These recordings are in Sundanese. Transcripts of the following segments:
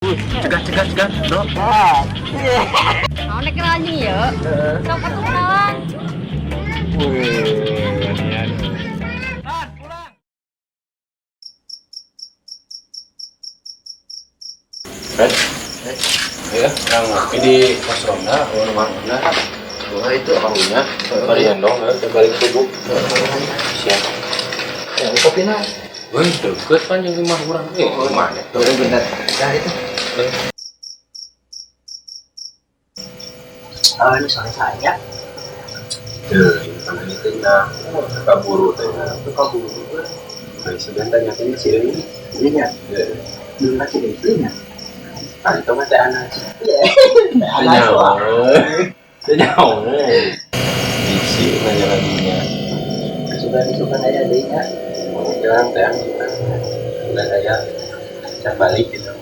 Cegat, cegat, cegat, bro. Mau nek kenal anjing ya? Sok atuh kenalan. Wih, nian. Fred, ya, yang ngopi di pos ronda, oh, rumah ronda. Wah itu Karunya, barian dong, ya, balik subuh. Siap. Ya, kopi nah. Wih, deket kan yang lima kurang. Eh, mana? Tuh bener. Nah itu. Oh, ini soalnya saya. Tuh, karena itu nya, suka buru teh. Suka buru. Nah, sebenarnya tanyakan si ini. Iya. Belum kasih istrinya. Ah, itu mah teh anak. Iya. Tanya. Tanya. Isi nanya lagi nya. Suka suka aja deh ya. Jangan teh anak kita. Udah kayak can balik gitu.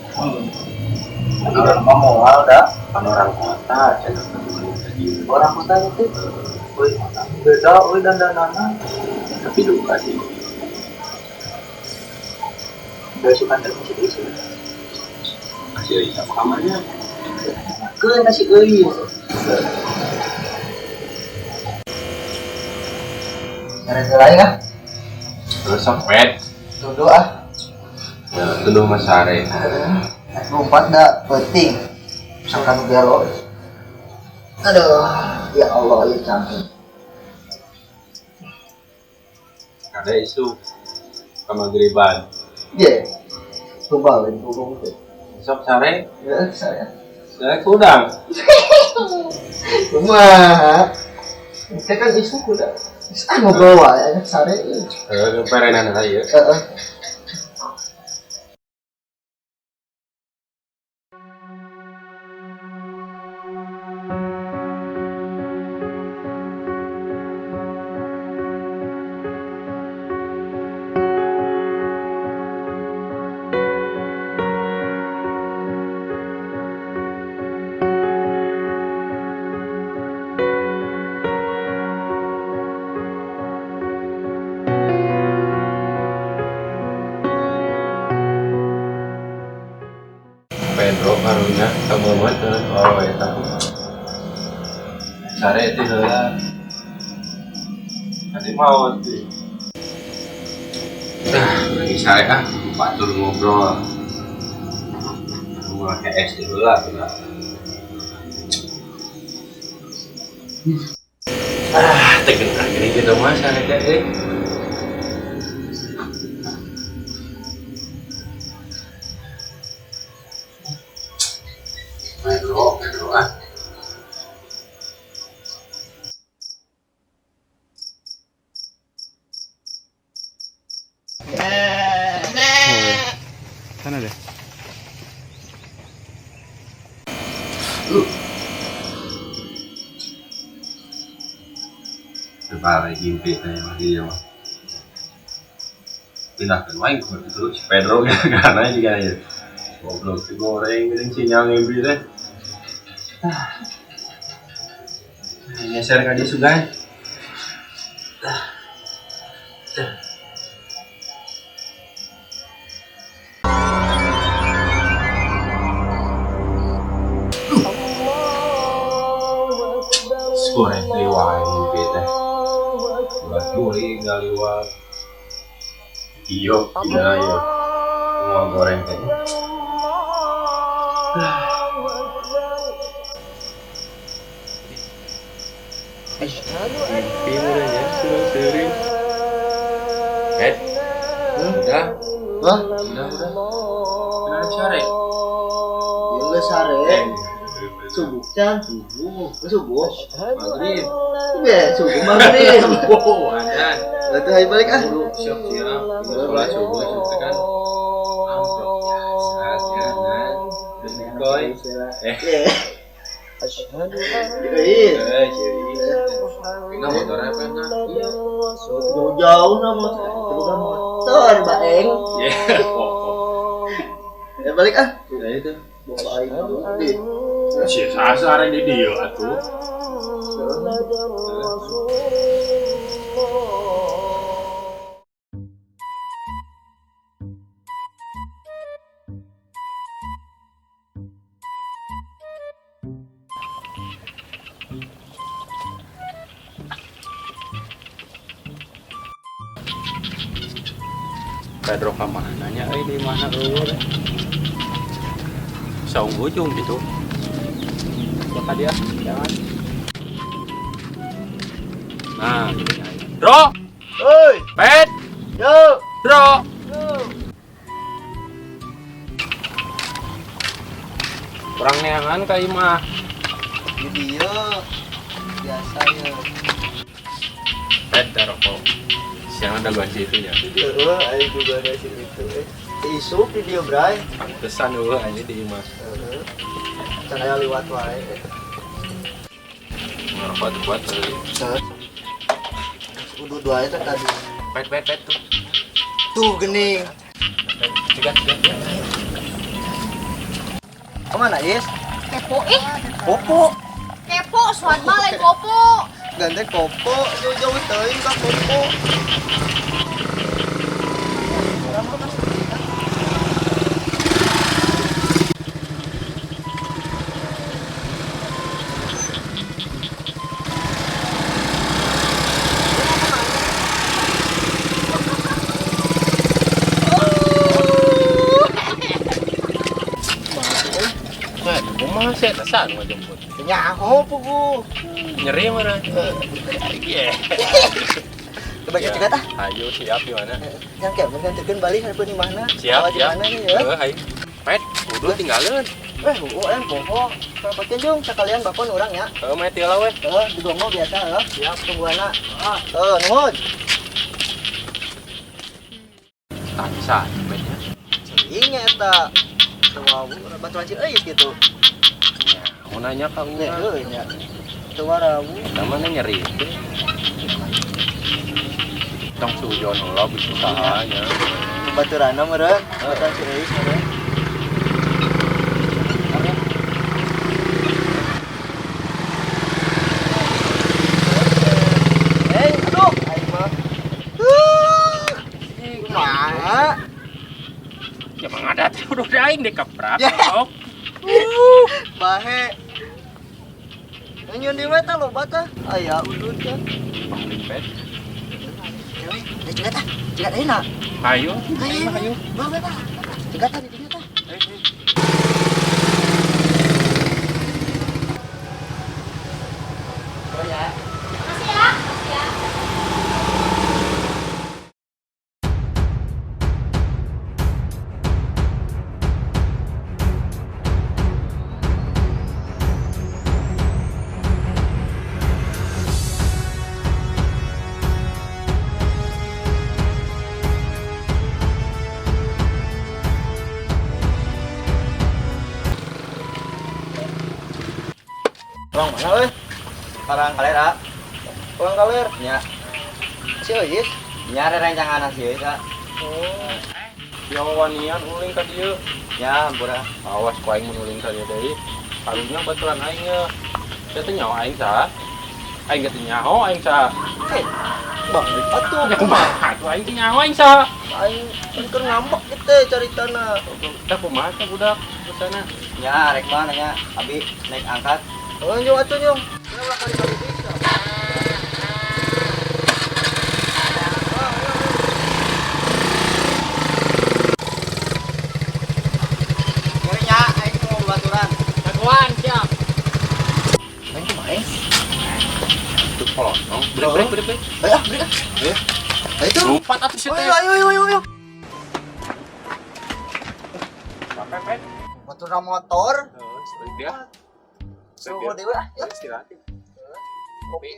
Orang mah moal dah. Kan orang kota, can tadi. Orang kota itu. Wih, beda, wih dandanana. Tapi duka sih. Udah suka terus sih sih. Kasih Euis apa kamarnya? Keun kasih euy. Nyari lain ah. Terus sok wed. Tuduh ah. Ya, tuduh Mas Sare. Lompat dah penting. Sangka nu gelo. Aduh, ya Allah, ya cantik. Ada isu kemagriban. Iya. Coba lain tolong teh. Sok sare, Ya, saya. saya kudang. Kumaha? Itu kan isu kuda. Ah ngobrol wae sare. Eh, perenan aja. Heeh. Pedro karunya kamu tuh oh eta. Sare itu heula. Tadi mau sih. Ah, lagi sare ah, batur ngobrol. Mau ke es dulu lah, tuh. Ah, tegenah gini gitu mas, sare teh eh. Pedro, Pedro ah. Sana deh. Coba lagi mimpi teh mah dia mah. Pindah ke wae itu si Pedro karena juga ya. Goblok si goreng geuning sinyal ngimpi teh. Ah. Ngeser ka dia sugan. Ah. Goreng teh wae mimpi teh. Ulah guling ngaliwat. Iyo, tidak yo. Mau goreng teh. Mimpi mudanya sering. Ed, udah, Hah? udah. Udah sore. Ya geus sare. Subuh can, subuh, subuh. Maghrib. Be, subuh maghrib. Oh, ada. Berarti ayo balik ah. Siap siap. Sholat subuh itu kan. Amplop biasa jalan. Koi. Eh, Iya. Iya. eh, jadi. Ini motor apa nah? Iya. Jauh-jauh nah motor. Bukan motor, Baeng. Ya, pokok. Ya balik ah. Nah itu. Bapak aing di. Si sasar di dia atuh. Pedro ka mana nya euy, di mana eueuh teh? Saung ujung gitu. Siapa dia? Jangan. Nah, gini aja. Bro, Oi, Pet, yo. Bro. Kurang neangan ka imah. Di dieu biasa ya. Pet rokok. Siang ada gua situ ya. Heeh, aing juga ada si itu. Si Isuk di dieu, Bray. Pantesan eueuh aja di imah. Heeh. Can aya liwat wae. Ngerokok tuh buat tadi. Heeh. Udah dua itu tadi. Pet, pet, pet tuh. Tuh gening. Pet, cegat, cegat. Kemana, Is? Kepo ih, Kopo. kepo suan mah lain kopo. Gante kopo, jauh-jauh teuing ka kopo. Nah, kumaha sih tesan mah jemput. Nyaho pugu. Nyeri mana? Iya. Coba cegat ah. Ayo siap di mana? Yang kayak menggantikan balik hareupeun di mana? Siap, Di siap. mana nih ya? Heeh, ayo. Pet, udah tinggalin. UM poho. Papakeun jung sekalian bapon urang ya. Heeh, mah tiala we. Heeh, di Gonggo biasa heuh. Siap. Tungguana. Heeh, nuhun. Tak bisa, petnya. Cing eta. Teu wau baturan si euis gitu. Ya, mau nanya ka Nya urang. heuh nya. Teu warawu. Namanya nyeri. Tong sujon heula bisa nya. Baturanna meureun, baturan si euis meureun. Eh, aduh, aing mah. Kumaha? Ya mangadat udah aing dikeprak. Ya. Sok. Bahe. Nyun di mana loba tah? Aya udud kan. Balik pet. Eh, cegat ah. Cegat ayeuna. Ayo, Ayo, ayo. Bawa, bawa. Cegat ah di dinya tah. Eh, eh. Makasih ya. Makasih ya. Orang mana euy? Orang kaler ah. Orang kaler? Nya, Si Euis. nya rencangan si Euis ah. Oh. Ya wanian uling ka dieu. Nya hampura. Awas ku aing mun uling ka dieu deui. Karunya baturan aing ye. Teh teh nyaho aing saha? Aing teh nyaho aing saha? Eh, bang, atuh Ya kumaha tuh aing teh nyaho aing saha? Aing kan keur ngambek gitu caritana. Teh kumaha teh budak sana? Nya rek mana nya? Abi naik angkat. Oh, nyung atuh nyung. Ulah kali-kali bisa. Ngeri nya aing mau baturan. Jagoan siap. Main kumaha? Tuh polotong. Brek brek brek brek. Ayo ah, beri ah. Eh, Ayo tuh. lompat atuh si Ayo, teh. ayo, ayo, ayo, ayo. Capek pet. Motor motor. Heeh, dia. Suruh dewe ah. Ya. Istirahat. Kopi.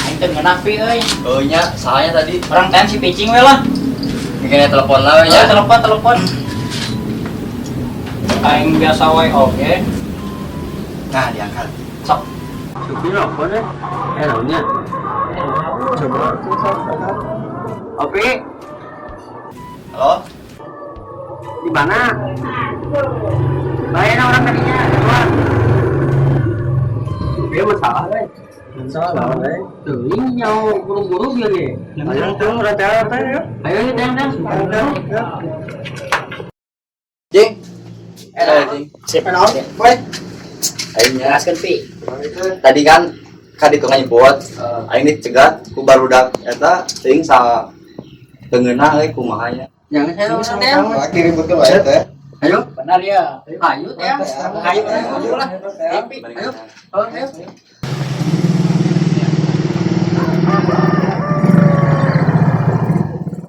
Aing teu ngeunah pi euy. Oh nya, salahnya tadi. Orang teh si picing we lah. Bikinnya telepon lah we Ya nya. telepon telepon. Aing biasa wae oke. Nah, diangkat. Sok. Supir apa deh? Eh, naonnya? Coba. Oke, Halo? di mana? Bayar orang tadinya, keluar. Dia masalah euy. Masalah naon euy? Teuing nyawa buru-buru dia ge. Ayo tuh urang teh teh ya. Ayo dang dang. Cing. Eh, cing. Sip. Naon? Woi. Aing nya. Jelaskeun pi. Tadi kan ka ditu nganyebot, aing dicegat ku barudak eta teuing sa teu ngeunah euy kumaha nya. Jangan saya orang teh. Lagi ribut tuh wae teh. Ayo, benar ya. Ayo teh. Ayo, ayo lah. Ayo. Oh, ayo.